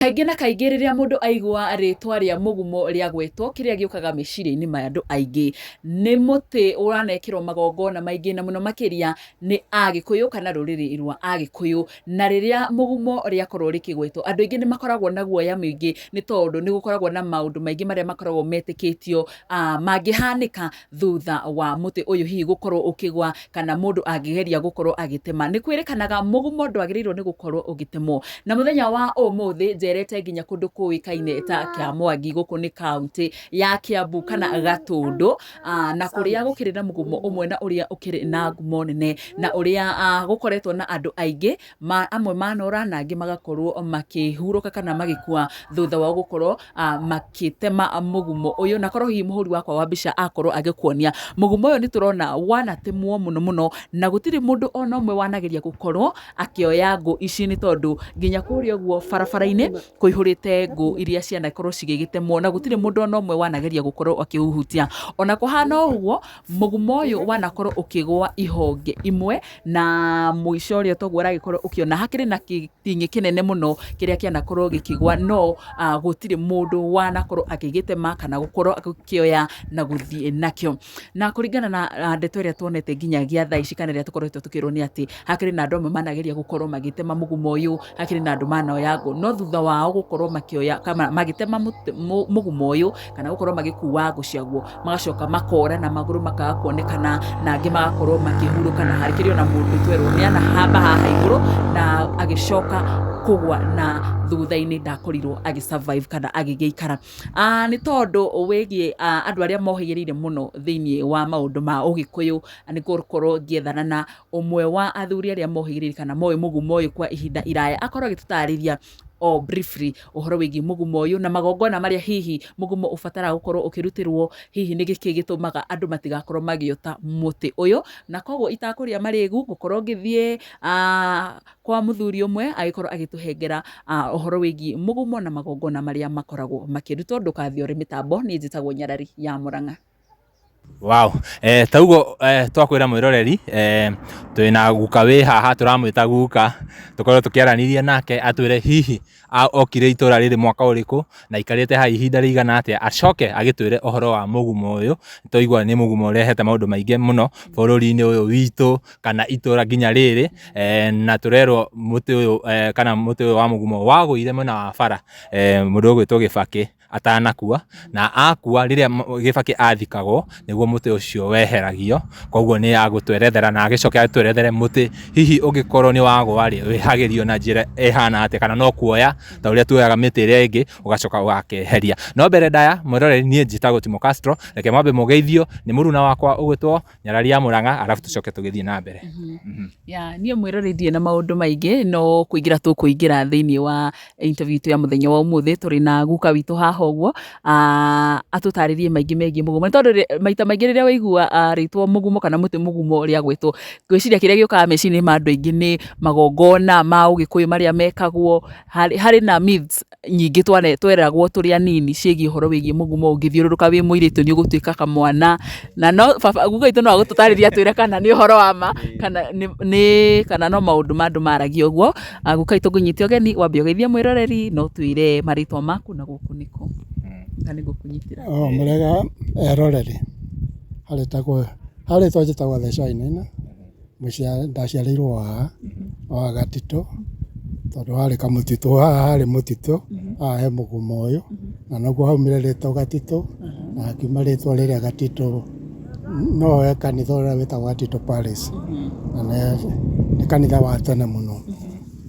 Kaingĩ na kaingĩ rĩrĩa mũndũ aigua rĩtwa rĩa mũgumo rĩagwetwo, kĩrĩa gĩũkaga meciria-inĩ ma andũ aingĩ nĩ mũtĩ ũranekĩrwo magongona maingĩ na mũno makĩria nĩ Agĩkũyũ kana rũrĩrĩ rwa Agĩkũyũ. Na rĩrĩa mũgumo rĩakorwo rĩkĩgwetwo, andũ aingĩ nĩ makoragwo na guoya mũingĩ nĩ tondũ nĩ gũkoragwo na maũndũ maingĩ marĩa makoragwo metĩkĩtio mangĩhanĩka thutha wa mũtĩ ũyũ hihi gũkorwo ũkĩgwa kana mũndũ angĩgeria gũkorwo agĩtema. Nĩ kwĩrĩkanaga mũgumo ndwagĩrĩirwo nĩ gũkorwo ũgĩtemwo. Na mũthenya wa ũmũthĩ njerete nginya kũndũ kũĩkaine ta Kĩamwangi, gũkũ nĩ kaũntĩ ya Kĩambu kana Gatũndũ, na kũrĩa gũkĩrĩ na mũgumo ũmwe na ũrĩa ũkĩrĩ na ngumo nene na ũrĩa gũkoretwo na andũ aingĩ ma, amwe manora na angĩ magakorwo makĩhurũka kana magĩkua thutha wao gũkorwo makĩtema mũgumo ũyũ. Na korwo hihi mũhũri wakwa wa mbica akorwo agĩkuonia mũgumo ũyũ, nĩ tũrona wanatemwo mũno mũno na gũtirĩ mũndũ ona ũmwe wanageria gũkorwo akĩoya ngũ ici, nĩ tondũ nginya kũrĩa ũguo barabara-inĩ kũihũrĩte ngũ iria cianakorwo cigĩgĩtemwo na gũtirĩ mũndũ ona ũmwe wanageria gũkorwo akĩhuhutia. Ona kũhana ũguo, mũgumo ũyũ wanakorwo ũkĩgwa ihonge imwe na mũico ũrĩa toguo ũragĩkorwo ũkĩona hakĩrĩ na gĩting'ĩ kĩnene mũno kĩrĩa kĩanakorwo gĩkĩgwa, no gũtirĩ mũndũ wanakorwo agĩgĩtema kana gũkorwo agĩkĩoya na gũthiĩ nakĩo. Na kũringana na ndeto ĩrĩa tuonete nginyagia thaa ici kana ĩrĩa tũkoretwo tũkĩrwo nĩ atĩ hakĩrĩ na andũ amwe manageria gũkorwo magĩtema mũgumo ũyũ, hakĩrĩ na andũ manoya ngũ, no thutha wao gũkorwo makĩoya kana magĩtema mũgumo ũyũ kana gũkorwo magĩkua ngũ ciaguo, magacoka makora na magũrũ makaga kuonekana na angĩ magakorwo makĩhurũka, na hakĩrĩ ona mũndũ twerwo nĩ anahamba haha igũrũ na agĩcoka kũgwa na thutha-inĩ ndakorirwo agĩ survive kana agĩgĩikara. Nĩ tondũ wĩgiĩ andũ arĩa mohĩgĩrĩire mũno thĩinĩ wa maũndũ ma ũgĩkũyũ, nĩ ngũkorwo ngĩethana na ũmwe wa athuri arĩa mohĩgĩrĩire kana moĩ mũgumo ũyũ kwa ihinda iraya, akorwo agĩtũtarĩria o briefly ũhoro wĩgiĩ mũgumo ũyũ na magongona marĩa hihi mũgumo ũbataraga gũkorwo ũkĩrutĩrwo, hihi nĩ gĩkĩ gĩtũmaga andũ matigakorwo magĩota mũtĩ ũyũ. Na koguo itakũrĩa marĩgu, ngũkorwo ngĩthiĩ kwa mũthuri ũmwe agĩkorwo agĩtũhengera ũhoro wĩgiĩ mũgumo na magongona marĩa makoragwo makĩrutwo. Ndũgathiore mĩtambo, niĩ njĩtagwo Nyarari ya Mũrang'a. Wow. Tauguo twakwĩra mwĩroreri, twĩna guka wĩ haha, tũramwĩta guka, tũkorwo tũkĩaranĩria nake atwĩre hihi okire itũra rĩrĩ mwaka ũrĩkũ na aikarĩte haha ihinda rĩigana atĩa, acoke agĩtwĩre ũhoro wa mũgumo ũyũ. Twaigua nĩ mũgumo ũrehete maũndũ maingĩ mũno bũrũri-inĩ ũyũ witũ kana itũra nginya rĩrĩ, na tũrerwo mũtĩ ũyũ, kana mũtĩ ũyũ wa mũgumo wagũire mwena wa bara, mũndũ ũgwĩtwo Gĩbakĩ atanakua, na akua rĩrĩa Gĩbakĩ athikagwo nĩguo mũtĩ ũcio weheragio. Koguo nĩ agũtwerethera na agĩcoke atwerethere mũtĩ hihi ũngĩkorwo nĩ wagwa rĩ, wehagĩrio na njĩra ĩhana atĩa, kana no kuoya ta ũrĩa tuoyaga mĩtĩ ĩrĩa ĩngĩ ũgacoka ũgakeheria. No mbere ndaya, mwĩroreri, niĩ njĩtagwo Timo Castro, reke mwambe mũgeithio nĩ mũruna wakwa ũgwĩtwo Nyarari ya Mũrang'a, arabu tũcoke tũgĩthiĩ na mbere. Ya, niĩ mwĩroreri ndirĩ na maũndũ maingĩ, no kũingĩra tũkũingĩra thĩinĩ wa interview itũ ya mũthenya wa ũmũthĩ. Tũrĩ na guka witũ haha ũguo, atũtarĩrie maingĩ megiĩ mũgumo, nĩ tondũ maita maingĩ rĩrĩa waigua rĩtwa mũgumo kana mũtĩ mũgumo rĩagwetwo, ngwĩciria kĩrĩa gĩũkaga meciria-inĩ ma andũ aingĩ nĩ magongona ma ũgĩkũyũ marĩa mekagwo. Harĩ na myths nyingĩ tweragwo tũrĩ anini ciĩgiĩ ũhoro wĩgiĩ mũgumo, ũngĩthiũrũrũka wĩ mũirĩtu nĩ ũgũtuĩka kamwana, na no baba guka witũ no agũtũtarĩrie atwĩre kana nĩ ũhoro wa ma kana nĩ kana no maũndũ ma andũ maragia ũguo. Guka witũ, ngũnyite ũgeni wambe ũgeithie mwĩroreri na ũtwĩre marĩtwa maku na gũkũ nĩkũ. Kana nĩ ngũkũnyitĩra. O mũrega eroreri, harĩtwa njĩtagwo Theca Wainaina. Ndaciarĩirwo haha wa Gatitũ, tondũ harĩ kamũtitũ haha, harĩ mũtitũ haha he mũgumo ũyũ, na noguo haumire rĩtwa Gatitũ, na hakiuma rĩtwa rĩrĩa Gatitũ, no he kanitha ũrĩa wĩtagwo Gatitũ Parish, na nĩ kanitha wa tene mũno,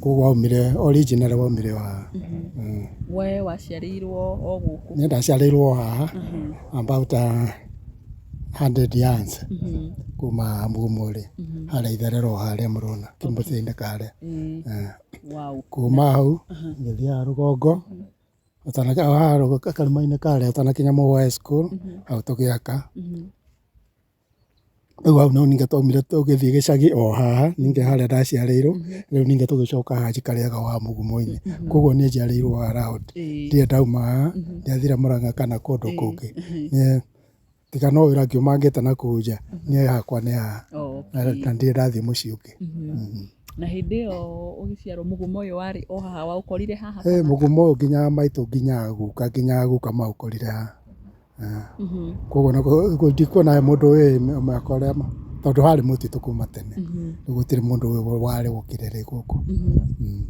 koguo waumire originally waumire haha. We waciarĩirwo o gũkũ? Niĩ ndaciarĩirwo haha about 100 yards kuma Mũgũmũrĩ, harĩa itherero harĩa mũrona kĩmũtĩ-inĩ karĩa. Kuma hau ngĩthiaga rũgongo, haha karima-inĩ karĩa ũtanakinya Mũhũa High School, hau tũgĩaka. Rĩu hau no ningĩ twaumire tũgĩthiĩ gĩcagi o haha, ningĩ harĩa ndaciarĩirwo, rĩu ningĩ tũgĩcoka haha njikarĩaga o haha Mũgumo-inĩ. Koguo niĩ njiarĩirwo around, ndirĩ ndauma haha, ndiathire Mũrang'a kana kũndũ kũngĩ. Niĩ tiga no wĩra ngiuma ngĩte na kũu nja, niĩ hakwa nĩ haha, na ndirĩ ndathiĩ mũciĩ ũngĩ. Na hĩndĩ ĩyo ũgĩciarwo mũgumo ũyũ warĩ o haha waũkorire haha Eh, kana? mũgumo ũyũ nginya maitũ nginya guka nginya guka maũkorire haha. Koguo ndikuona he mũndũ wĩ mĩaka ũrĩa tondũ harĩ mũtitũ kuma tene. Rĩu gũtirĩ mũndũ warĩ ũkire rĩ gũkũ.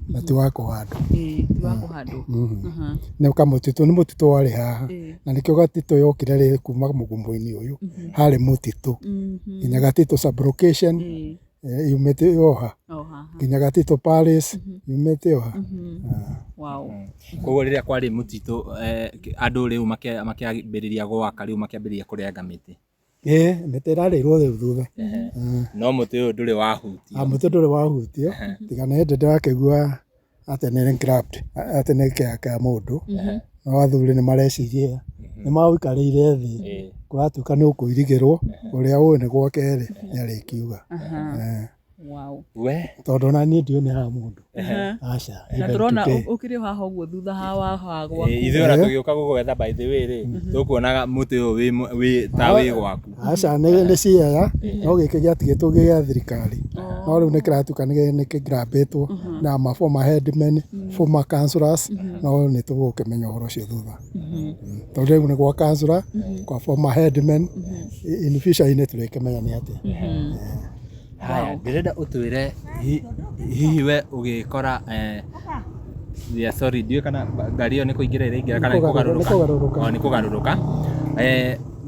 Na ti wa kũhandwo. Ĩĩ ti wa kũhandwo. Nĩ kamũtitũ, nĩ mũtitũ warĩ haha. Na nĩkĩo gatitũ yokire rĩ kuma mũgumo-inĩ ũyũ. Harĩ mũtitũ. Nginya gatitũ sub location yumĩte o ha. O haha. Nginya gatitũ parish yumĩte o ha. Wow. Koguo rĩrĩa kwarĩ mũtitũ andũ rĩu makĩambĩrĩria gwaka rĩu makĩambĩrĩria kũrenga mĩtĩ. Ĩĩ mĩtĩ ĩrarĩirwo rĩu thutha. No mũtĩ ũyũ ndũrĩ wahutio. Ah, mũtĩ ndũrĩ wahutio tiga nĩ hĩndĩ ndĩrakĩigua atĩ nĩ grabbed, atĩ nĩ kĩa kĩa mũndũ. No athuri nĩ mareciria nĩ maũikarĩire thĩ kũratuĩka nĩ ũkũirigĩrwo ũrĩa ũĩ nĩ gwake rĩ nĩ arĩkiuga. Wow. We Tondũ ona niĩ ndiũĩ nĩ ha mũndũ. Aca. Na even tũrona today. ũkĩrĩ o haha ũguo thutha ha ha gwaku. Ithuĩ ona tũgĩũka gũgwetha by the way rĩ tũkuonaga mũtĩ ũyũ wĩ ta wĩ gwaku. Aca nĩ ciea no gĩkĩ gĩatigĩtwo gĩ gĩa thirikari. No rĩu nĩ kĩratuĩka nĩ kĩgrabĩtwo na ma former headmen, former councillors no nĩ tũgũkĩmenya ũhoro ũcio thutha. Tondũ rĩu nĩ gwa councillor, kwa former headmen, in future inĩ tũrĩkĩmenya nĩ atĩa. Haya, ndĩrenda ũtwĩre hihi we ũgĩkora yeah, sorry ndiũĩ kana ngari ĩyo nĩ kũingĩra ĩraingĩra kana nĩ Nĩ kũgarũrũka. O, nĩ kũgarũrũka.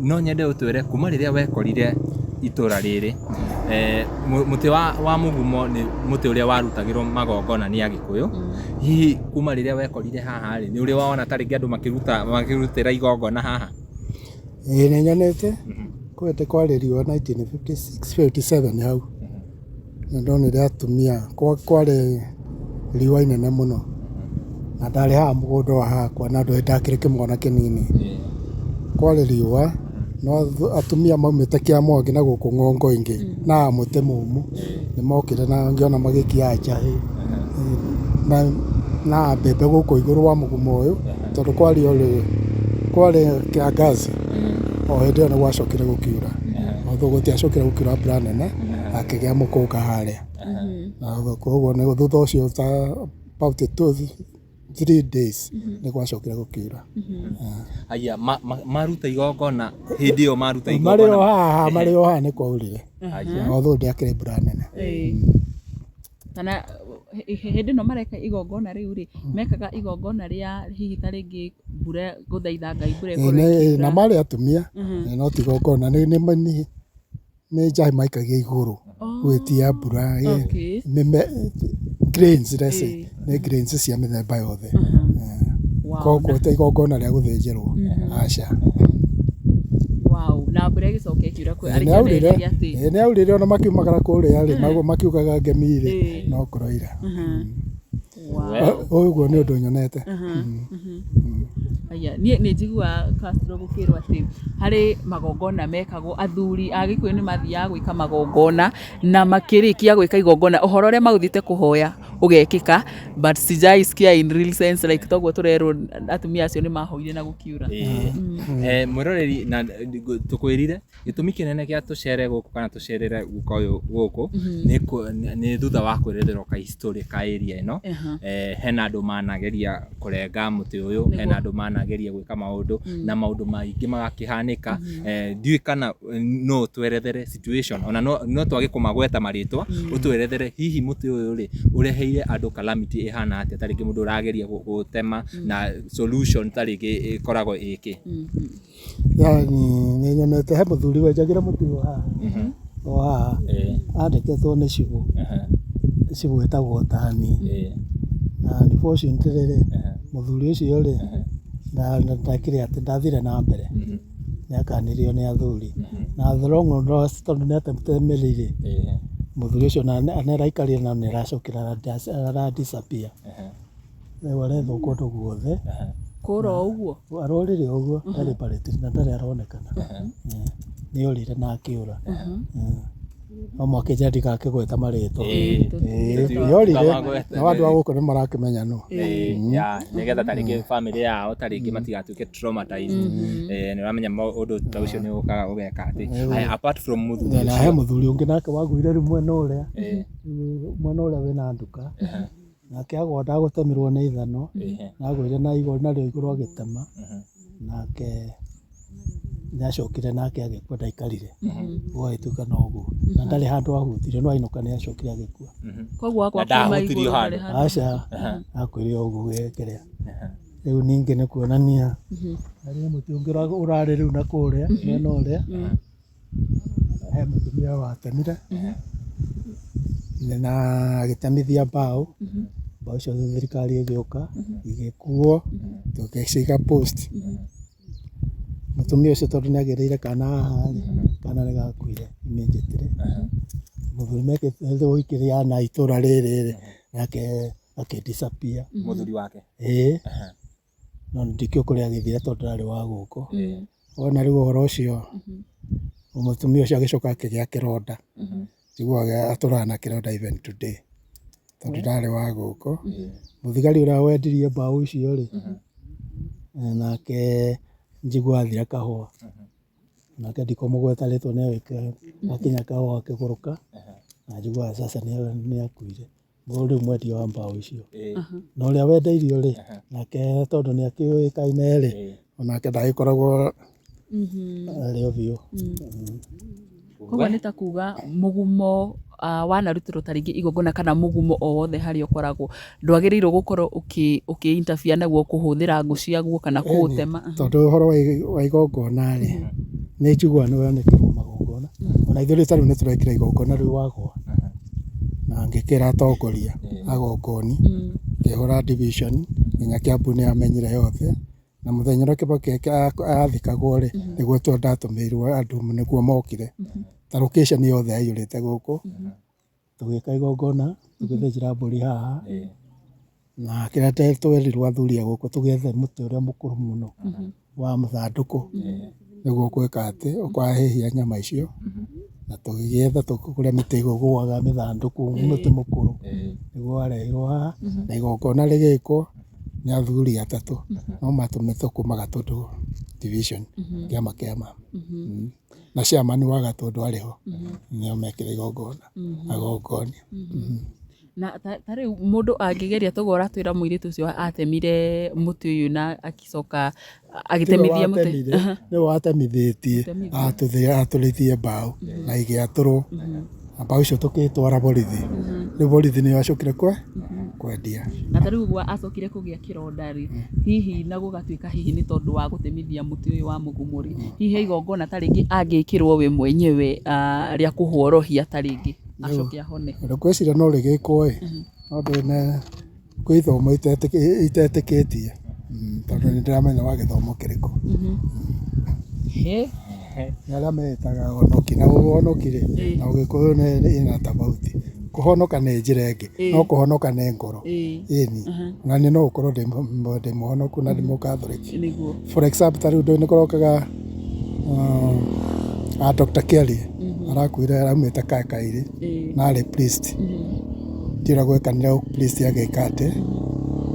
No nyende ũtwĩre kuma rĩrĩa wekorire itũra rĩrĩ mũtĩ wa mũgumo nĩ mũtĩ ũrĩa warutagĩrwo magongona nĩ Agĩkũyũ. Hihi kuma rĩrĩa wekorire haha rĩ, nĩ ũrĩ wona ta rĩngĩ andũ makĩrutĩra igongona haha? Ĩĩ nĩ nyonete kwete kwarĩ riũa 1956 57 hau. Nĩ ndonire atumia kwarĩ riũa inene mũno. Na ndarĩ haha mũgũnda wa hakwa na ndakĩrĩ kĩmwana kĩnini. Kwarĩ riũa no atumia maumĩte Kĩamwangi na gũkũ ng'ongo ingĩ na haha mũtĩ mũmũ nĩ mokire na ngĩona magĩikia njahĩ na mbembe gũkũ igũrũ wa mũgumo ũyũ tondũ kwarĩ kwarĩ kĩangazi. O hĩndĩ ĩyo nĩ gwacokire gũkiura. Although gũtiacokire gũkiura mbura nene hakĩgĩa mũkũnga harĩa. Na koguo thutha ũcio ta about 2 3 days nĩ gwacokire gũkiura. Haya, maruta igongona hĩndĩ ĩyo maruta Marĩ o igongona. haha marĩ o haha nĩ kwaurire. Although ndĩakĩrĩ mbura nene. Kana hĩndĩ ĩno mareka igongona rĩu rĩ, mekaga igongona rĩa hihi ta rĩngĩ mbura gũthaitha Ngai mbura ĩkorwo Na ĩkiura. marĩ atumia no ti igongona nĩ njahĩ maikagia igũrũ gwĩtia mbura grains let's say nĩ grains cia mĩthemba yothe. Koguo ti igongona rĩa gũthĩnjĩrwo aca. Wow, na mbura ĩgĩcoka ĩkiura arĩ kĩonereria atĩ Nĩ yaurire ona makiumagara kũrĩa rĩ makiugaga ngemi rĩ no kũroira. Ũguo nĩ ũndũ nyonete. Aya, niĩ nĩ njiguaga Castro gũkĩrwo atĩ harĩ magongona mekagwo athuri a Gĩkũyũ nĩ mathiaga gwĩka magongona na makĩrĩkia gwĩka igongona ũhoro ũrĩa magũthiĩte kũhoya ũgekĩka but sijaisikia in real sense like toguo tũrerwo atumia acio nĩ mahoire na gũkiura. Mwĩroreri na tũkwĩrire gĩtũmi kĩnene gĩa tũcere gũkũ kana tũcerere guka ũyũ gũkũ nĩ thutha wa kwĩretherwo ka history ka area ĩno. Hena andũ manageria kũrenga mũtĩ ũyũ, hena andũ manageria gwĩka maũndũ na maũndũ maingĩ magakĩhanĩka. Ndiũĩ kana no ũtwerethere situation ona no twage kũmagweta marĩtwa ũtwerethere hihi mũtĩ ũyũ rĩ ũreheire andũ calamity ĩhana atĩa ta rĩngĩ mũndũ ũrageria gũtema na solution ta rĩngĩ ĩkoragwo ĩkĩ. Yani nĩ nyonete he mũthuri wenjagĩra mũtĩ ũyũ haha o haha andĩkĩtwo nĩ cibũ cibũ wĩtagwo Tani na unfortunately rĩ mũthuri ũcio rĩ ndekire atĩ ndathire na mbere nĩ akanirio nĩ athuri na the long lost tondũ nĩ atemĩrĩire mũthuri ũcio nĩ araikarire na nĩ aracokire ara disappear rĩu arethwo kũndũ guothe Kũra o ũguo? Arorire ũguo deliberately na ndarĩ aronekana. Nĩ orire na akĩũra. No mwakĩnjĩra ndigakĩgweta marĩtwa. Ĩĩ. Ĩĩ, Tũtiga- yorire tũtikamagwete. nao andũ a gũkũ nĩ marakĩmenya nũ. Ĩĩ, ya, nĩgetha ta rĩngĩ bamĩrĩ yao ta rĩngĩ matigatuĩke traumatized. Nĩ ũramenya ũndũ ta ũcio nĩ ũkaga ũgeka atĩ. Haya, apart from mũthuri Na he ũcio. mũthuri ũngĩ nake wagũire rĩu mwena ũrĩa Ĩĩ. mwena ũrĩa wĩna nduka. Nake agwa ndagũtemirwo nĩ ithanwa, na agũire na igũrũ narĩo igũrũ agĩtema, nake nĩ acokire nake agĩkua ndaikarire, gũgagĩtuĩka no ũguo. Na ndarĩ handũ ahutirio no ainũka nĩ acokire agĩkua. Koguo Na agwa kuma ndahutirio igũrũ handũ. ndarĩ handũ. Aca, akuire o ũguo kĩrĩa. Rĩu ningĩ nĩ kuonania harĩ mũtĩ ũngĩ ũrarĩ rĩu na kũrĩa mwena ũrĩa. He mũtumia watemire na agĩtemithia mbaũ, mbaũ icio thirikari ĩgĩũka igĩkuo tũgĩciga post. Mũtumia ũcio tondũ nĩ agĩrĩire kana haha rĩ, kana nĩ gakuire immediately. Mũthuri mekĩte ũhiki na itũra rĩrĩ rĩ, nake akĩ disappear. Mũthuri wake. Ĩĩ. No ndikĩũĩ kũrĩa agĩthire tondũ ndarĩ wa gũkũ. Wona rĩu ũhoro ũcio, mũtumia ũcio agĩcoka akĩgĩa kĩronda. Njiguaga atũraga na kĩronda even today, tondũ ndarĩ wa gũkũ. Mũthigari ũrĩa wendirie mbaũ icio rĩ, nake njiguaga athire kahũa. Nake ndikũmũgweta rĩtwa nĩ akinya kahũa akĩgũrũka, na njiguaga sasa nĩ akuire. Ũyũ rĩu mwendia wa mbaũ icio. Na ũrĩa wendeirio rĩ, nake tondũ nĩ akĩũĩkaine rĩ, onake ndagĩkoragwo arĩ o biũ. Koguo nĩ ta kuga mũgumo wanarutĩrwo ta rĩngĩ igongona kana mũgumo o wothe harĩa ũkoragwo, ndwagĩrĩirwo gũkorwo ũkĩ interfere naguo kũhũthĩra ngũ ciaguo kana kũũtema. Tondũ ũhoro wa igongona rĩ, nĩ njiguaga nĩ wanĩkĩrwo magongona, ona ithuĩ ta rĩu nĩ tũrekire igongona rĩu wagwa. Na ngĩkĩra atongoria agongoni, ngĩhũra division nginya Kiambu nĩ amenyire yothe, na mũthenya ũrĩa Kibaki athikagwo rĩ, nĩguo ndatũmĩirwo andũ nĩguo mokire. Ta location yothe yaiyũrĩte gũkũ, tũgĩka igongona, tũgĩthĩnjĩra mbũri haha. Na kĩrĩa twerirwo athuri a gũkũ tũgĩethe mũtĩ ũrĩa mũkũrũ mũno wa mũthandũkũ nĩguo ũgwĩka atĩ, ũkahĩhia nyama icio, na tũgĩgĩetha kũrĩa mĩtĩ ĩgũaga mĩthandũkũ mũtĩ mũkũrũ, nĩguo warehirwo haha na igongona rĩgĩkwo nĩ athuri atatũ, no matũmĩtwo kuma Gatũndũ division, kĩama kĩama. Na chairman wa Gatũndũ arĩ ho, nĩo mekire igongona, agongoni. Na ta rĩu mũndũ angĩgeria toguo ũratwĩra mũirĩtu ũcio atemire mũtĩ ũyũ na agĩcoka agĩtemithia mũtĩ. Nĩwe watemithĩtie atũrĩtie mbaũ na igĩatũrwo na mbaũ icio tũgĩtwara borithi. Rĩu borithi nĩo acokire kwendia. Na ta rĩu ũguo acokire kũgĩa kĩronda rĩ, hihi na gũgatuĩka hihi nĩ tondũ wa gũtemithia mũtĩ ũyũ wa mũgumo rĩ, hihi he igongona ta rĩngĩ angĩkĩrwo we mwenyewe rĩa kũhorohia ta rĩngĩ? Acoke ahone. Ũndũ ngwĩciria no rĩgĩkwo ĩ, no ndĩna kwĩ ithomo itetĩkĩtie tondũ nĩ ndĩramenya wa gĩthomo kĩrĩkũ. Nĩ arĩa meĩtaga ahonoki na ũhonoki rĩ, na ũgĩkũyũ ĩna tofauti. Kũhonoka nĩ njĩra ĩngĩ, no kũhonoka nĩ ngoro. Ĩni, na niĩ no gũkorwo ndĩ mũhonoku na ndĩ mũkathoriki. For example ta rĩu nĩ kũrokaga Dr. Kelly arakuire araumĩte Kairĩ na arĩ priest. Ndiũĩ ũrĩa gwekanire priest agĩka atĩ,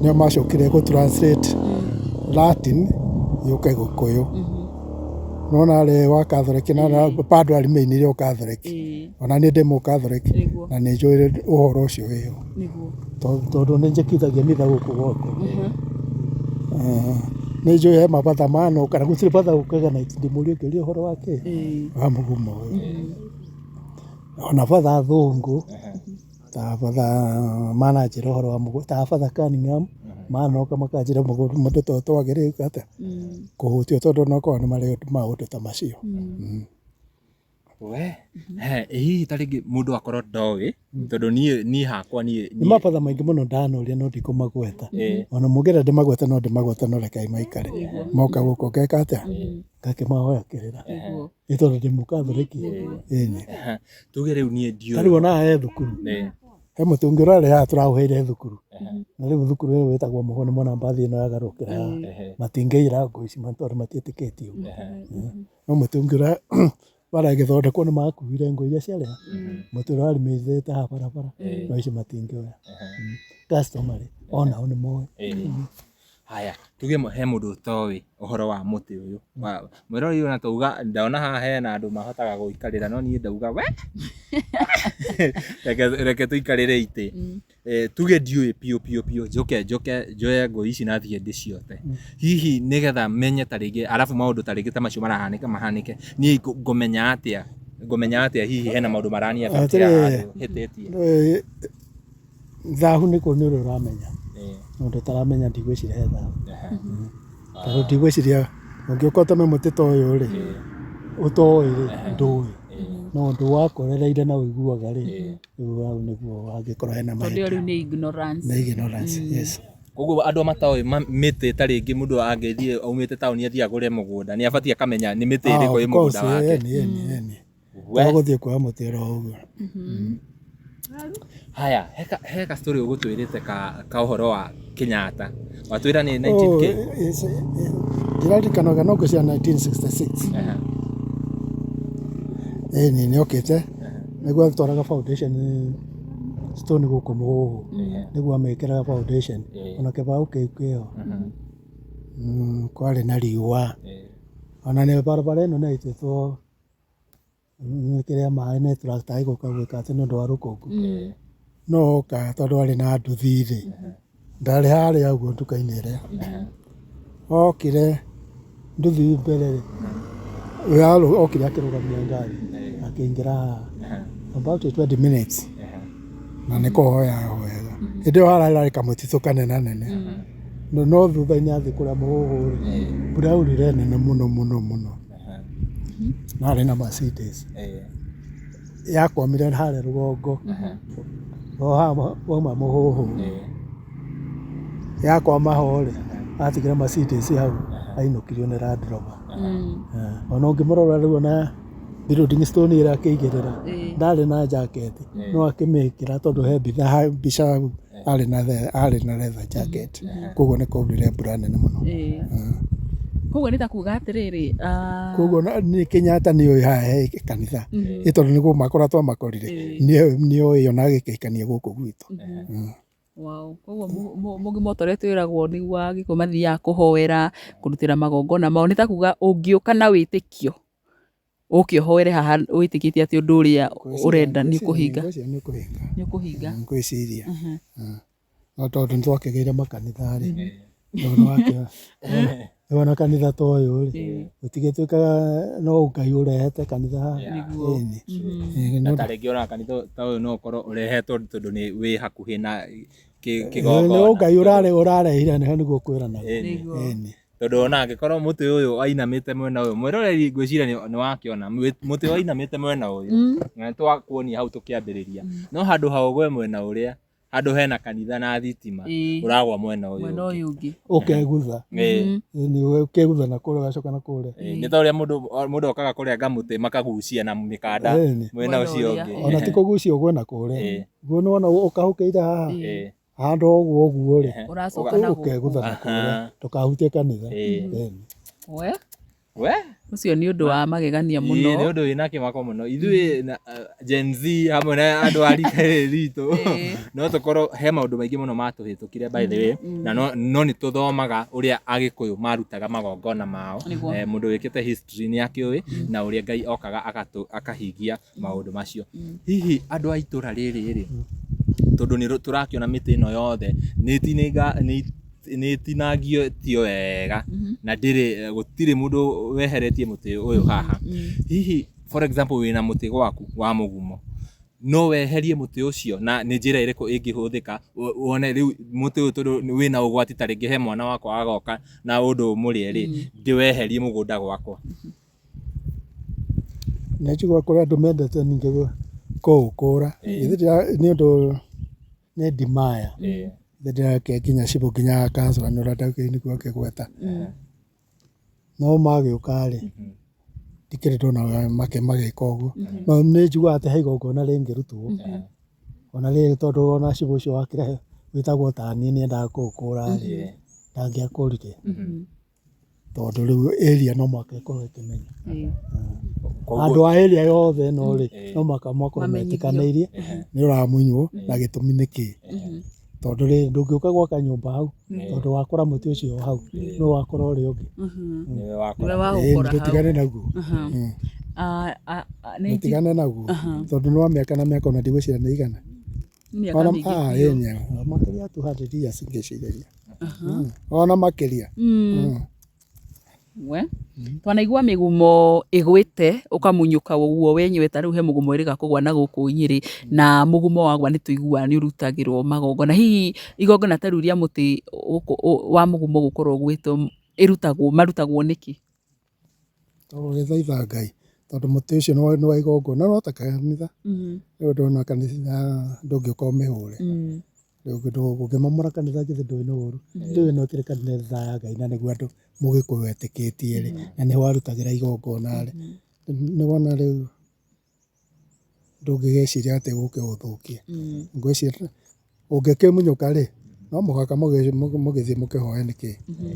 nĩo macokire gũ translate Latin yũke Gĩkũyũ. Nĩwona arĩ wa Catholic na bado a remain o Catholic. Ona niĩ ndĩ mũ Catholic na nĩ njũĩ ũhoro ũcio wĩho. Tondũ nĩ njĩkithagia mitha gũkũ gwakwa. Nĩ njũĩ he mabatha manoka na gũtirĩ batha ũkaga na ndĩmũrie ngĩũria ũhoro wa kĩ wa mũgumo ũyũ. Ona batha athũngũ ta batha mananjĩra ũhoro wa mũgumo, ta batha Cunningham manoka makanjĩra mũndũ ta ũyũ twagĩrĩire gwĩka atĩa, kũhutio tondũ onakorwo nĩ marĩ maũndũ ta macio. We, he, hihi ta rĩngĩ mũndũ akorwo ndoĩ tondũ niĩ niĩ hakwa niĩ Nĩ mabatha maingĩ mũno ndanoria no ndikũmagweta. Ona mũngĩenda ndĩmagwete no ndĩmagwete no rekei maikare. Moka gũkũ ngeka atĩa? Ngakĩmahoya kĩrĩra. Nĩ tondũ ndĩ mũkathoriki. Ĩni. Tuge rĩu niĩ ndiũĩ. Ta rĩu ona haha he thukuru. He mũtĩ ũngĩ ũrarĩ haha tũraũheire thukuru. Na rĩu thukuru ĩyo ĩtagwo Mũhũ nĩ mona mbathi ĩno yagarũrũkĩra haha. Matingĩira ngũ ici tondũ matiĩtĩkĩtie ũguo. No mũtĩ ũngĩ Bara ĩgĩthondekwo nĩ makuire ngũ iria ciarĩ ha mũtĩ ũrĩa warĩ mĩthĩte haha barabara no icio matingĩoya. Customary onao nĩ moĩ. Haya, tuge he mũndũ ũtoĩ ũhoro wa mũtĩ ũyũ. Mwĩroreri ona twauga ndona haha hena andũ mahotaga gũikarĩra no niĩ ndauga we reke tũikarĩre itĩ. Tuge ndiũĩ biũ biũ biũ njũke njoke njoye ngũ ici na thiĩ ndĩciote. Hihi nĩgetha menye ta rĩngĩ arabu maũndũ ta rĩngĩ ta macio marahanĩka mahanĩke, niĩ ngũmenya atĩa ngũmenya atĩa hihi hena maũndũ marani affect haha Atĩrĩrĩ, hĩtĩtie? Thahu nĩ kũ nĩ ũrĩa ũramenya. Mũndũ ũtaramenya ndigwĩciria he thahu. Tondũ ndigwĩciria ũngĩũka ũteme mũtĩ ta ũyũ rĩ, ũtoĩ rĩ, ndũĩ. No ũndũ wakorereire na ũiguaga rĩ, rĩu hau nĩguo hangĩkorwo hena Tondũ ĩyo mahĩtia. rĩu nĩ ignorance. Nĩ ignorance, yes. Koguo andũ matoĩ mĩtĩ ta rĩngĩ mũndũ angĩthiĩ aumĩte taũni athiĩ agũre mũgũnda nĩ abatiĩ akamenya nĩ mĩtĩ ĩrĩkũ ĩ Of course, mũgũnda wake. ĩni ĩni ĩni. To gũthiĩ kuoya mũtĩ oro ũguo. Haya, he ka story ũgũtwĩrĩte ka ũhoro wa Kenyatta. Watwĩra nĩ 19 kĩ? Ndiririkanaga no ngwĩciria 1966. Ĩni nĩ okĩte nĩguo atwaraga foundation stone gũkũ Mũhũhũ. Nĩguo amĩkĩraga foundation. Ona kĩbaũ kĩu kĩho. Kwarĩ na riũa. Ona barabara ĩno nĩ yaitĩtwo kĩrĩa maĩ nĩ tractor ĩgũka gwĩka atĩ nĩ ũndũ wa rũkũngũ. No oka tondũ arĩ na nduthi rĩ, ndarĩ harĩa ũguo nduka-inĩ ĩrĩa. Okire nduthi mbere rĩ, okire akĩrũgamia ngari akĩingĩra haha about 20 minutes na nĩ kũhoya ahoyaga. Hĩndĩ ĩyo hararĩ kamũtitũ kanenanene. No thutha-inĩ athiĩ kũrĩa Mũhũhũ rĩ, mbura yaurire nene mũno mũno mũno. Na arĩ na Mercedes. Yakwamire harĩa rũgongo, o haha wauma Mũhũhũ. Yakwama ho rĩ, atigire Mercedes hau, ainũkirio nĩ Land Rover. Ona ũngĩmũrora rĩu ona building stone ĩrĩa akĩigĩrĩra, ndarĩ na jacket, no akĩmĩkĩra tondũ he mbica hau arĩ na arĩ na leather jacket. Koguo nĩ kwaurire mbura nene mũno. Koguo nĩ ta kuga atĩrĩrĩ, Koguo nĩ Kenyatta nĩ oĩ haha he kanitha. Ĩ tondũ nĩ kũmakora twamakorire. Nĩ oĩ ona agĩkĩhikania gũkũ gwitũ. Wow. Koguo mũgima ta ũrĩa twĩragwo nĩguo Agĩkũyũ mathiaga kũhoera, kũrutĩra magongona mao, nĩ ta kuga ũngĩũka na wĩtĩkio, ũke ũhoere haha wĩtĩkĩtie atĩ ũndũ ũrĩa ũrenda nĩ ũkũhinga. Ngwĩciria nĩ ũkũhinga. Nĩ ũkũhinga. Ngwĩciria. No tondũ nĩ twakĩgĩire makanitha rĩ, rĩu ona kanitha ta ũyũ rĩ, gũtigĩtuĩkaga no Ngai ũrehete kanitha haha. Nĩguo. Ĩni. Na ta rĩngĩ ona kanitha ta ũyũ no ũkorwo ũrehetwo tondũ nĩ wĩ hakuhĩ na Nĩ kĩgongona. Ngai ũrarehire nĩguo kwĩranaga. Nĩguo. Ĩni. Tondũ ona angĩkorwo mũtĩ ũyũ wainamĩte mwena ũyũ, mwĩroreri ngwĩciria nĩ wakĩona mũtĩ wainamĩte mwena ũyũ, na nĩ twakuonia hau tũkĩambĩrĩria, no handũ ha ũgwe mwena ũrĩa, handũ hena kanitha na thitima, ũragwa mwena ũyũ Mwena ũngĩ. ũyũ ũngĩ. Ũkegutha. Ĩni ũkegutha na kũrĩa ũgacoka na kũrĩa. Nĩ ta ũrĩa mũndũ okaga kũrenga mũtĩ makagucia na mĩkanda Ĩni. mwena ũcio ũrĩa. ũngĩ. Ona ti kũgucia ũgwe na kũrĩa. Guo nĩ wona ũkahũkĩire haha. Handũ ũguo ũguo rĩ, Ũracoka na gũkũ. ũkegutha na kũrĩa. Ndũkahutie kanitha. Ĩni. We? We? Ũcio nĩ ũndũ wa magegania mũno. Ĩĩ, nĩ ũndũ wĩna kĩmako mũno. Ithuĩ na Gen Z hamwe na andũ a rika rĩrĩ ritũ no tũkorwo he maũndũ maingĩ mũno matũhĩtũkire by the way, na no nĩ tũthomaga ũrĩa Agĩkũyũ marutaga magongona mao. Mũndũ wĩkĩte history nĩ akĩũĩ na ũrĩa Ngai okaga akahingia maũndũ macio. Hihi andũ a itũra rĩrĩ rĩ, tondũ nĩ tũrakĩona mĩtĩ ĩno yothe nĩ ĩtinangĩtio wega na ndĩrĩ gũtirĩ mũndũ weheretie mũtĩ ũyũ haha. Hihi for example wĩna mũtĩ gwaku wa mũgumo, no weherie mũtĩ ũcio na nĩ njĩra ĩrĩkũ ĩngĩhũthĩka wone rĩu mũtĩ ũyũ tondũ wĩna ũgwati ta rĩngĩ he mwana wakwa agoka na ũndũ ũmũrĩe rĩ, ndĩweherie mũgũnda gwakwa? Nĩ njiguaga kũrĩ andũ mendete ningĩ kũũkũra. Nĩ ũndũ nĩ ndimaya. Githĩ nginya cibũ nginya councillor nĩ ũrenda nĩguo akĩgweta. No magĩũka rĩ, ndikĩrĩ ndona magĩka ũguo. No nĩ njiguaga atĩ he igongona rĩngĩrutwo, ona rĩrĩ tondũ ona cibũ ũcio wakĩrehe wĩtagwo ta niĩ nĩ endaga kũũkũra rĩ, ndangĩakũrire. Tondũ rĩu area no mũhaka ĩkorwo ĩkĩmenya. Koguo- Andũ a area yothe ĩno rĩ, Ĩĩ. no mũhaka makorwo Mamenyithio. metĩkanĩirie nĩ ũramunywo na gĩtũmi nĩ kĩĩ. Tondũ rĩrĩ, ndũngĩũka gwaka nyũmba hau, tondũ wakora mũtĩ ũcio o hau, nũ wakora ũrĩa ũngĩ. Nĩwe Nĩwe wakora. Ĩĩ, waũkora hau. tũtigane naguo. Ah, ah, ah, nĩ Tũtigane naguo. Tondũ nĩ wa mĩaka na mĩaka ona ndigwĩciria nĩ igana. nĩ mĩaka Ona mĩingĩ ah, biũ. ĩĩ, nĩ makĩria ya 200 years ngĩcirĩria. Ona makĩria. We twanaigua mĩgumo ĩgwĩte ũkamunyũka ũguo wenyewe ta rĩu he mũgumo ĩrĩga kũgwa na gũkũ Nyĩrĩ na mũgumo wagwa nĩ tũiguaga nĩ ũrutagĩrwo magongona. Hihi igongona ta rĩu rĩa mũtĩ wa mũgumo gũkorwo ũgwĩte ĩrutagwo marutagwo nĩkĩ? Tũgĩthaitha Ngai tondũ mũtĩ ũcio nĩ wa igongona no ta kanitha. Rĩu ndona kanitha ndũngĩũka ũmĩhũre. Ũngĩmomora kanitha githĩ ndũĩ nĩ ũru. Rĩu ĩno ĩkĩrĩ kanitha ya Ngai na nĩguo andũ mũgĩkũyũ etĩkĩtie rĩ, na nĩho arutagĩra igongona rĩ, nĩ wona rĩu ndũngĩgĩciria atĩ ũke ũthũkie. Ngwĩciria ũngĩkĩmunyũka rĩ, no mũhaka mũgĩthiĩ mũkĩhoe nĩkĩ.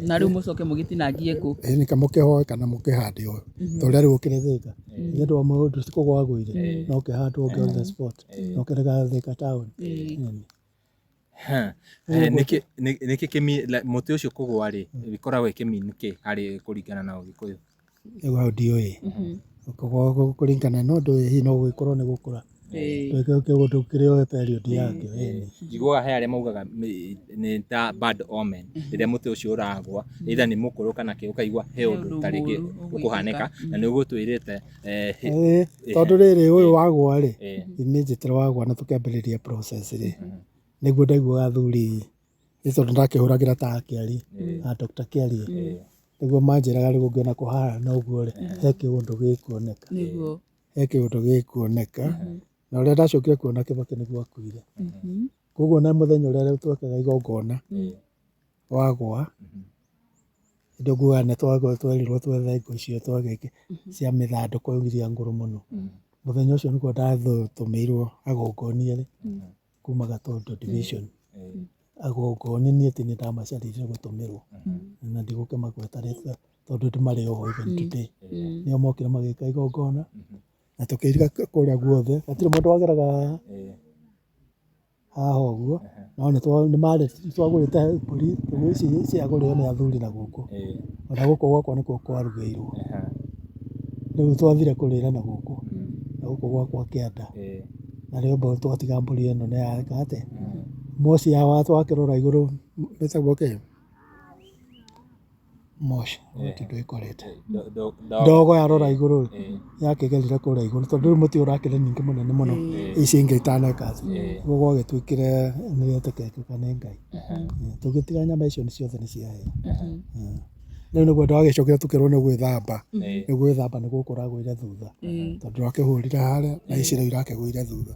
Na rĩu mũcoke mũgĩtinangie ngũ. Ĩĩ nĩka mũkĩhoe kana mũkĩhande o ta ũrĩa rĩu ũkĩrĩ Thĩka. Nĩ ũndũ wa mũndũ ti kũgwa agũire, no ũkĩhandwo ũngĩ on the spot, na ũkĩrega Thĩka town. Nĩkĩ mũtĩ ũcio kũgwa rĩ, ĩkoragwo ĩkĩ mean kĩ harĩ kũringana na ũgĩkũyũ? Rĩu hau ndiũĩ. Kũringana no ndũĩ hihi no gũgĩkorwo nĩ gũkũra. Kĩũndũ kĩrĩ o period yakĩo ĩni. Njiguaga he arĩa maugaga nĩ ta bad omen rĩrĩa mũtĩ ũcio ũragwa, either nĩ mũkũrũ kana kĩ, ũkaigua he ũndũ ta rĩngĩ ũkũhanĩka na nĩ ũgũtwĩrĩte. Ĩĩ, tondũ rĩrĩ ũyũ wagwa rĩ, immediately wagwa na tũkĩambĩrĩria process rĩ, nĩguo ndaiguaga athuri, nĩ tondũ ndakĩhũragĩra ta Kĩarie, a Dr. Kĩarie, nĩguo manjĩraga rĩu ũngĩona kũhana ũguo rĩ, he kĩũndũ gĩkuoneka. He kĩũndũ gĩkuoneka, na ũrĩa ndacokire kuona Kĩbakĩ nĩguo akuire. Koguo na mũthenya ũrĩa twekaga igongona, wagwa, ndio ngugaga nĩ twerirwo twethe ngũ icio twagĩke cia mĩthandũkũ iria ngũrũ mũno. Mũthenya ũcio nĩguo ndatũmĩirwo agongoni erĩ kuma Gatũndũ division. Agongoni niĩ ti niĩ ndamacaririe gũtũmĩrwo, na ndigũkĩmagweta rĩtwa tondũ marĩ o ho even today. Nĩo mokire magĩka igongona na tũkĩiriga kũrĩa guothe, hatirĩ mũndũ wageraga haha ũguo, no nĩ twagũrĩte mbũri, mbũri ici ciagũrirwo nĩ athuri na gũkũ, ona gũkũ gwakwa nĩkuo kwarugĩirwo. Rĩu twathire kũrĩra na gũkũ, na gũkũ gwakwa kĩanda, na rĩo twatiga mbũri ĩno nĩ yeka atĩa, moci twakĩrora igũrũ ĩtagwo kĩ? Moshi, gũtirĩ ĩkorete. Ndogo yarora igũrũ yakĩgerire kũrĩa igũrũ tondũ rĩu mũtĩ ũrakĩrĩ ningĩ mũnene mũno ici ingĩ itaneka atĩ. Ũguo gwagĩtuĩkire nĩ rĩetĩkĩrĩka nĩ Ngai. Tũgĩtiga nyama icio ciothe nĩ ciahĩa. Rĩu nĩguo twagĩcokire tũkĩrwo nĩ gwĩthamba, nĩ gwĩthamba nĩ gũkũ ũragũire thutha tondũ ũrakĩhũrire harĩa na ici rĩu irakĩgũire thutha.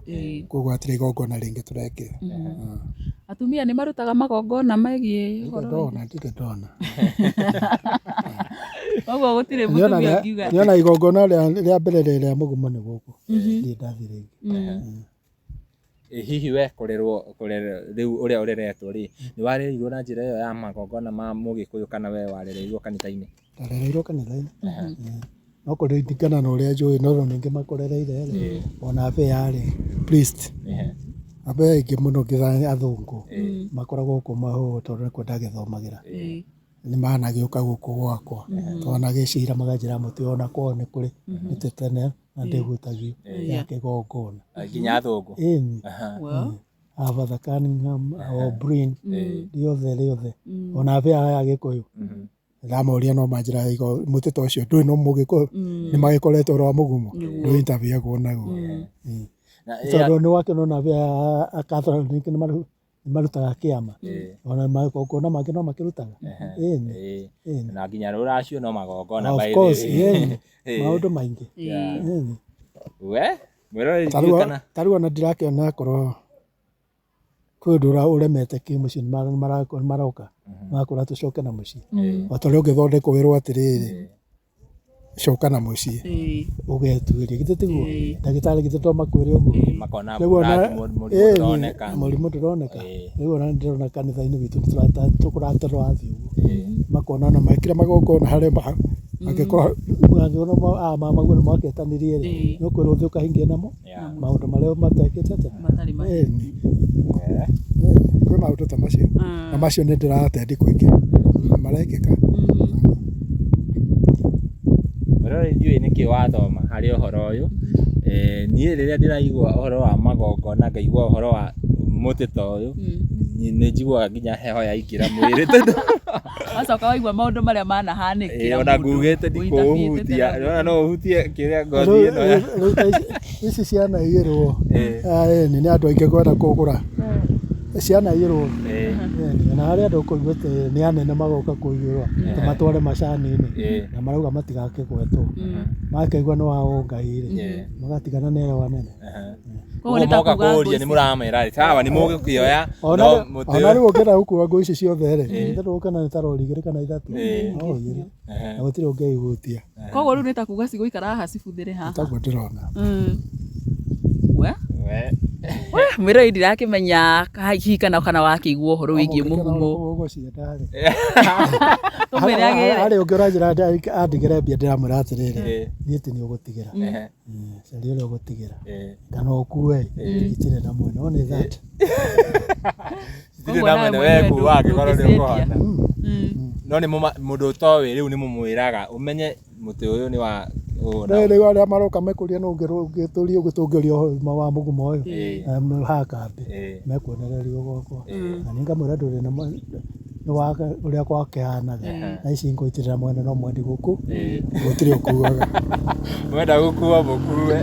Koguo hatirĩ igongona rĩngĩ tũrekire. Atumia nĩ marutaga magongona megiĩ Ndirĩ ũhoro ndona, ndirĩ ndona. Koguo gũtirĩ mũtumia ũngiuga atĩ Nĩona igongona rĩa mbere rĩa mũgumo nĩ gũkũ, ndirĩ ndathiĩ rĩngĩ. Hihi we kũrerwo rĩu ũrĩa ũreretwo rĩ, nĩ warereirwo na njĩra ĩyo ya magongona ma mũgĩkũyũ kana we warereirwo kanitha-inĩ? Ndarereirwo kanitha-inĩ. No kũringana na ũrĩa njũĩ no ningĩ makũrereire rĩ, ona be yarĩ priest. Abe aingĩ mũno nginya athũngũ makoragwo gũkũ mahũũ tondũ nĩkuo ndagĩthomagĩra. Nĩ managĩũka gũkũ gwakwa, twanagĩcira makanjĩra mũtĩ ona kwao nĩ kũrĩ mĩtĩ tene na ndĩhutagio ya kĩgongona. Nginya athũngũ? Ĩni. Father Cunningham, O'Brien, rĩothe rĩothe. Ona abe aya Agĩkũyũ. Ndamoria no manjĩra mũtĩ ta ũcio ndũĩ no mũgĩkũyũ nĩ magĩkoretwo ũrĩ wa mũgumo ndũ interview naguo. Tondũ nĩ wakĩona ona abe a Catholic nĩ marutaga kĩama ona magongona mangĩ no makĩrutaga. Ĩni. Ĩni. Na nginya rũracio no magongona. Of course, ĩni. Maũndũ maingĩ. Ĩni. We mwĩroreri ndiũĩ kana Ta rĩu ona ndirakĩona akorwo kwĩ ũndũ ũremete kĩmũciĩ nĩ maroka magakũra tũcoke na mũciĩ. O ta ũrĩa ũngĩthondekwo wĩrwo atĩrĩrĩ, coka na mũciĩ ũgetuĩrie, githĩ tiguo? Ndagĩtarĩ githĩ to makwĩre ũguo? Makona Rĩu ona mũrimũ ĩni, ndũroneka. Mũrimũ ndũroneka. Rĩu ona ndĩrona kanitha-inĩ witũ nĩ tũrathiĩ ũguo. Makona ona mekire magongona harĩa Angĩkorwo angĩkorwo aya mamaguo nĩ maketanirie rĩ, nĩ ũkwĩrwo ũthiĩ ũkahingie namo maũndũ marĩa matekĩte atĩa? Matarĩ ma. Ĩni. Kwĩ maũndũ ta macio. Na macio nĩ ndĩra attend kũingĩ. Marekĩka. Mwĩroreri ndiũĩ nĩkĩ wathoma harĩ ũhoro ũyũ. Niĩ rĩrĩa ndĩraigua ũhoro wa magongona ngaigua ũhoro wa mũtĩ ta ũyũ, nĩ njiguaga nginya heho yaingĩra mwĩrĩ tondũ Wacoka waigua maũndũ marĩa manahanĩkĩra ona mũndũ, ngugĩte ndikũũhutia, ũithabĩte nĩwona no ũhutie kĩrĩa ngothi Rĩu ĩno ya rĩu ta ici cianaiyĩrwo ĩni nĩ andũ aingĩ kwenda kũgũra. Cianaiyĩrwo ĩni na harĩ andũ ũkũiguĩte nĩ anene magoka kũiyĩrwo tũmatware macani-inĩ na marauga matigakĩgwetwo. Makĩigua nĩ wa ũngai rĩ, magatigana na ĩyo anene. Koguo Ũguo nĩ ta moka kuga ngũ kũũria ici- nĩ mũramera sawa nĩ mũgũkĩoya Ona no rĩ- mũtĩ ona ũyũ rĩu ũngĩenda gũkua ngũ ici ciothe rĩ, ithatũ kana nĩ ta rori igĩrĩ kana ithatũ, no ũiyĩre na gũtirĩ ũngĩihutia. Koguo rĩu nĩ ta kuga cigũikara haha cibuthĩre haha. Taguo ndĩrona. We? We. We, mwĩroreri ndirakĩmenya hihi kana wakĩigua ũhoro wĩgiĩ mũgumo. Ũgũcienda rĩ. Tũmwĩre agĩre. Harĩ ũngĩ ũranjĩra andigĩre mbia ndĩramwĩra atĩrĩrĩ, niĩ ti niĩ ũgũtigĩra. Caria ũrĩa ũgũtigĩra. Kana ũkue itirĩ na mwene. Only that. Itirĩ Koguo na nawe mwene mwenyewe we kuwa angĩkorwo nĩ ndũngĩcenjia. ũkũhota. No nĩ mũndũ ũtoĩ rĩu nĩ mũmwĩraga ũmenye mũtĩ ũyũ nĩ wa ũũ na Rĩu rĩu arĩa maroka mekũria no ũngĩtũria ũgĩtũngĩria ũhoro wa mũgumo ũyũ haha kambĩ mekuonererio gwakwa na niĩ ngamwĩra ndũrĩ na nĩ wa ũrĩa gwakĩhanaga na ici ngũitĩrĩra mwene no mwendi gũkũ gũtirĩ ũkuaga. Mwenda gũkua mũkue.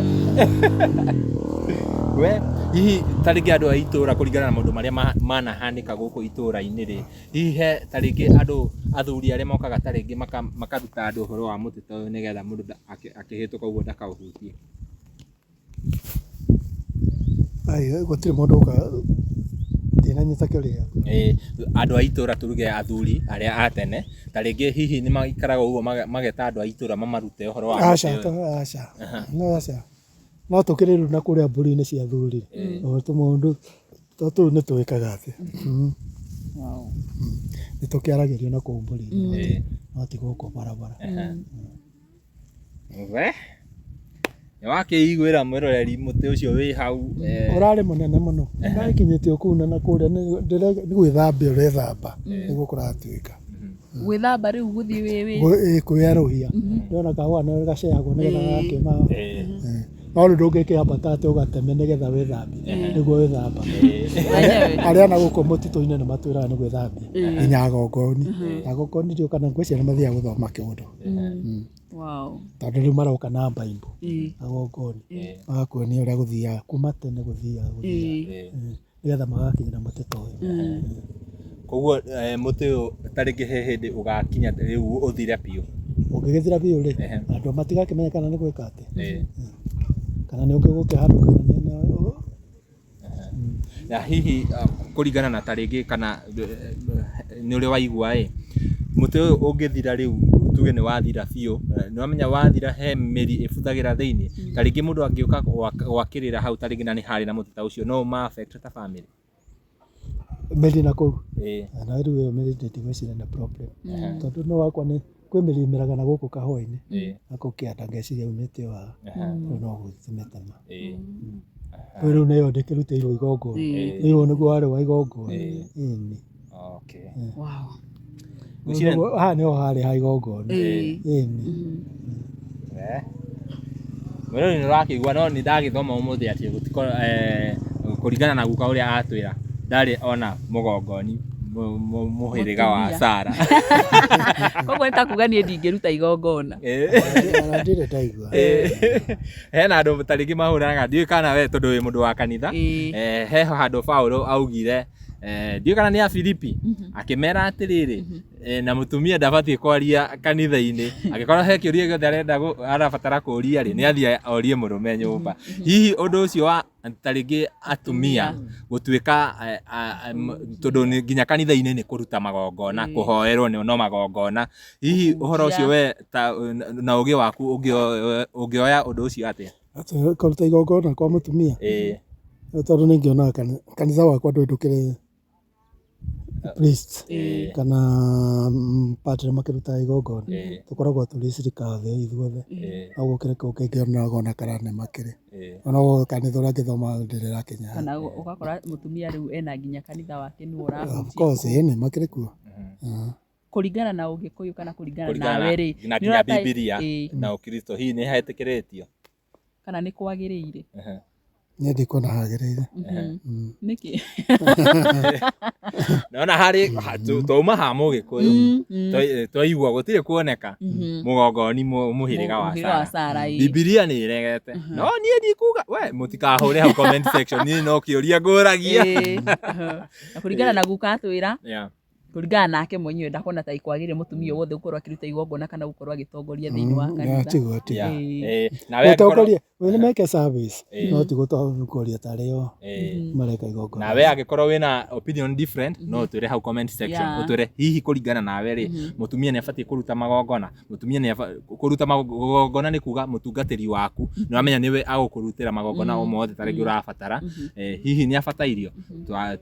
We hihi ta rĩngĩ andũ a itũra kũringana na maũndũ marĩa manahanĩka gũkũ itũra-inĩ rĩ, hihi he ta rĩngĩ andũ athuri arĩa mokaga ta rĩngĩ makaruta andũ ũhoro wa mũtĩ ta ũyũ nĩgetha mũndũ akĩhĩtũka ũguo ndakaũhutie? Ai, gũtirĩ mũndũ ũkaga ndinanyita kĩũria gĩaku. Ĩĩ, andũ a itũra tuge athuri arĩa a tene ta rĩngĩ hihi nĩ maikaraga ũguo mageta andũ a itũra mamarute ũhoro wa Aca, mũtĩ ũyũ? aca, no aca. No tũkĩrĩ rĩu na kũrĩa mbũri-inĩ cia athuri o tũmaũndũ ta tũu nĩ twĩkaga atĩ. Nĩ tũkĩaragĩrio na kũu mbũri-inĩ no ti gũkũ barabara. We nĩ wakĩiguĩra mwĩroreri mũtĩ ũcio wĩ hau. Ũrarĩ mũnene mũno na ĩkinyĩte o kũu na kũrĩa nĩ gwĩthambia ũrethamba nĩguo kũratuĩka. Gwĩthamba rĩu gũthiĩ wĩ Kwĩyarũhia ndĩrona kahũa nĩ gaceagwo nĩgetha gakĩma. No rĩu ndũngĩkĩambata atĩ ũgateme nĩgetha wĩthambie nĩguo wĩthamba. Arĩa na gũkũ mũtitũ-inĩ nĩ matwĩraga nĩ gwĩthambia nginya agongoni. Agongoni ndiũĩ kana ngwĩciria nĩ mathiaga gũthoma kĩũndũ. Tondũ rĩu maroka na mbaimbu agongoni magakuonia ũrĩa gũthiaga kuma tene gũthiaga gũthiaga nĩgetha magakinyĩra mũtĩ ta ũyũ. Koguo mũtĩ ũyũ ta rĩngĩ he hĩndĩ ũgakinya rĩu ũthire biũ. Ũngĩgĩthira biũ rĩ, andũ matigakĩmenya kana nĩ gwĩka atĩa, kana nĩ ũngĩ gũkĩhandwo kana nĩ Na hihi kũringana na ta rĩngĩ kana nĩ ũrĩ waigua ĩ, mũtĩ ũyũ ũngĩthira rĩu tuge nĩ wathira biũ, nĩ wamenya wathira he mĩri ĩbuthagĩra thĩiniĩ, ta rĩngĩ mũndũ angĩũka gwakĩrĩra hau ta rĩngĩ na nĩ harĩ na mũtĩ ta ũcio no ũma affect ta bamĩrĩ? Mĩri na kũu? Na rĩu ĩyo mĩri ndigwĩciria nĩ problem tondũ no wakwa nĩ kwĩ mĩri ĩmeraga na gũkũ kahũa-inĩ na kũu kĩanda ngeciria yumĩte o haha rĩu no gũthiĩ Rĩu rĩu nĩyo ndĩkĩrutĩirwo igongona. Rĩu nĩguo warĩ wa igongona. Ĩni. Okay. Wow. Nĩguo- Haha nĩho harĩ ha igongona. Ĩni. Mwĩrori nĩ ũrakĩigua no nĩ ndagĩthoma ũmũthĩ atĩ kũringana na guka ũrĩa atwĩra ndarĩ ona mũgongoni mũhĩrĩga wa Mũtumia. Sara. Koguo nĩ ta kuga niĩ ndingĩruta igongona. Ona ndirĩ ndaigua. Hena andũ ta rĩngĩ mahũranaga ndiũĩ kana we tondũ wĩ mũndũ wa kanitha. He handũ Paũlũ augire ndiũĩ kana nĩ a Filipi akĩmera atĩrĩrĩ na mũtumia ndabatiĩ kwaria kanitha-inĩ angĩkorwo he kĩũria gĩothe arenda arabatara kũria rĩ nĩ athiĩ orie mũrũme nyũmba. Hihi ũndũ ũcio wa ta rĩngĩ atumia gũtuĩka tondũ nginya kanitha-inĩ nĩ kũruta magongona kũhoerwo no magongona hihi ũhoro ũcio we ta na ũgĩ waku ũngĩoya ũndũ ũcio atĩa? Atĩ kũruta igongona kwa mũtumia? Tondũ nĩ ngĩonaga kanitha wakwa ndũĩ ndũkĩrĩ Priest Ĩĩ. kana padre makĩrutaga igongona, Ĩĩ. tũkoragwo tũrĩ cirika othe ithuothe. Ĩĩ. No gũkĩrĩ kũu kĩngĩ ona kana nĩ makĩrĩ. Ĩĩ. Ona kanitha ũrĩa ngĩthoma ndĩrĩrakinya hau. Kana ũgakora mũtumia rĩu ena nginya kanitha wake nĩwe Of ũrahunjia. course, ĩĩ nĩ makĩrĩ kuo. Kũringana na ũgĩkũyũ kana kũringana Kũringana nawe rĩ, na nĩ nginya ũrona ta- Bibilia ĩĩ, na Ũkristo hihi nĩ hetĩkĩrĩtio? Kana nĩ kwagĩrĩire? Niĩ ndikuona hagĩrĩire. Nĩkĩ? Nona harĩ twauma ha mũgĩkũyũ, twaigua gũtirĩ kuoneka mũgongoni mũhĩrĩga wa Mũhĩrĩga wa Sara. Sara, ĩĩ. Bibilia nĩ ĩregete, no niĩ ndikuga we mũtikahũre hau comment section, niĩ no kĩũria ngũragia. Ĩĩ. Na kũringana na guka atwĩra, kũringana nake mwenyewe ndakuona ta ikwagĩrĩire mũtumia wothe gũkorwo akĩruta igongona kana gũkorwo agĩtongoria thĩinĩ wa kanitha. Tiguo, tiguo. Yeah. Ĩĩ. Nawe angĩkorwo Gũtongoria, we nĩ meke service, Ĩĩ. no ti gũtongoria tarĩ o mareka igongona. Nawe angĩkorwo wĩna opinion different, no ũtwĩre hau comment section. Ũtwĩre hihi kũringana nawe rĩ, mũtumia nĩ abatiĩ kũruta magongona? Mũtumia nĩ kũruta magongona nĩ kuga mũtungatĩri waku nĩ wamenya nĩwe agũkũrutĩra magongona o mothe ta rĩngĩ ũrabatara. Hihi nĩ abatairio?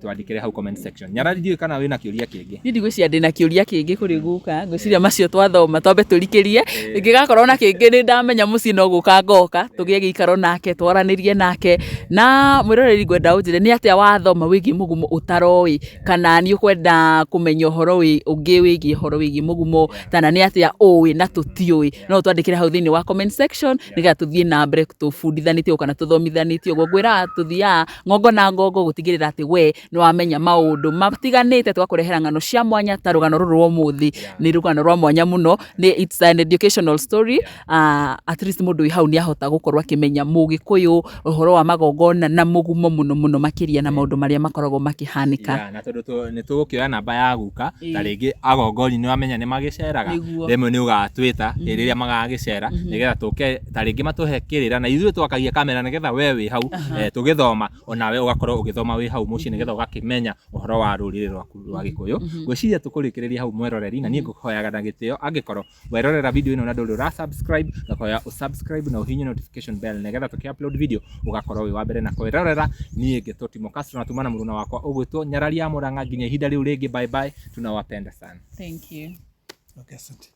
Twandĩkĩre hau comment section. Nyarari, ndiũĩ kana wĩna kĩũria kĩngĩ. Niĩ ndigwĩciria ndĩna kĩũria kĩngĩ kũrĩ guka. Ngwĩciria macio twathoma twambe tũrikĩrie. Ingĩgakorwo na kĩngĩ nĩ ndamenya mũciĩ no gũka ngoka tũgĩe gĩikaro nake, twaranĩrie nake. Na mwĩroreri, ngwenda ũnjĩre nĩ atĩa wathoma wĩgiĩ mũgumo ũtaroĩ, kana nĩ ũkwenda kũmenya ũhoro ũngĩ wĩgiĩ ũhoro wĩgiĩ mũgumo, kana nĩ atĩa ũĩ na tũtiũĩ. No ũtwandĩkĩre hau thĩinĩ wa comment section nĩgetha tũthiĩ na mbere tũbundithanĩtie kana tũthomithanĩtie ũguo. Ngwĩraga tũthiaga ng'ongo na ngongo gũtigĩrĩra atĩ we nĩ wamenya maũndũ matiganĩte, tũgakũrehera ng'ano cia mwanya ta rũgano rũrũ rwa ũmũthĩ. Nĩ rũgano rwa mwanya mũno, nĩ it's an educational story. At least mũndũ wĩ hau nĩ ahota gũkorwo akĩmenya mũgĩkũyũ, ũhoro wa magongona na mũgumo mũno mũno makĩria, na maũndũ marĩa makoragwo makĩhanĩka. Yeah, na tondũ nĩ tũgũkĩoya namba ya guka, ta rĩngĩ agongoni nĩ wamenya nĩ magĩceraga. Rĩmwe nĩ ũgatwĩta rĩrĩa magagĩcera nĩgetha tũke ta rĩngĩ matũhe kĩrĩra na ithuĩ twakagia kamera, nĩgetha we wĩ hau tũgĩthoma, onawe ũgakorwo ũgĩthoma wĩ hau mũciĩ, nĩgetha ũgakĩmenya ũhoro wa rũrĩrĩ rwaku rwa Gĩkũyũ. Ngwĩciria tũkũrĩkĩrĩria hau, mweroreri, na niĩ ngũhoyaga na gĩtĩo, angĩkorwo werorera video ĩno na ndũrĩ ũra subscribe, ngakũhoya ũsubscribe na ũhihinye notification bell, nĩgetha tũkĩ upload video ũgakorwo wĩ wa mbere na kwĩrorera. Niĩ ngĩtwo Timo Castro na tuma na mũruna wakwa ũgwĩtwo Nyarari ya Mũrang'a. Nginya ihinda rĩu rĩngĩ, bye bye, tunawapenda sana. Thank you. Okay, asante.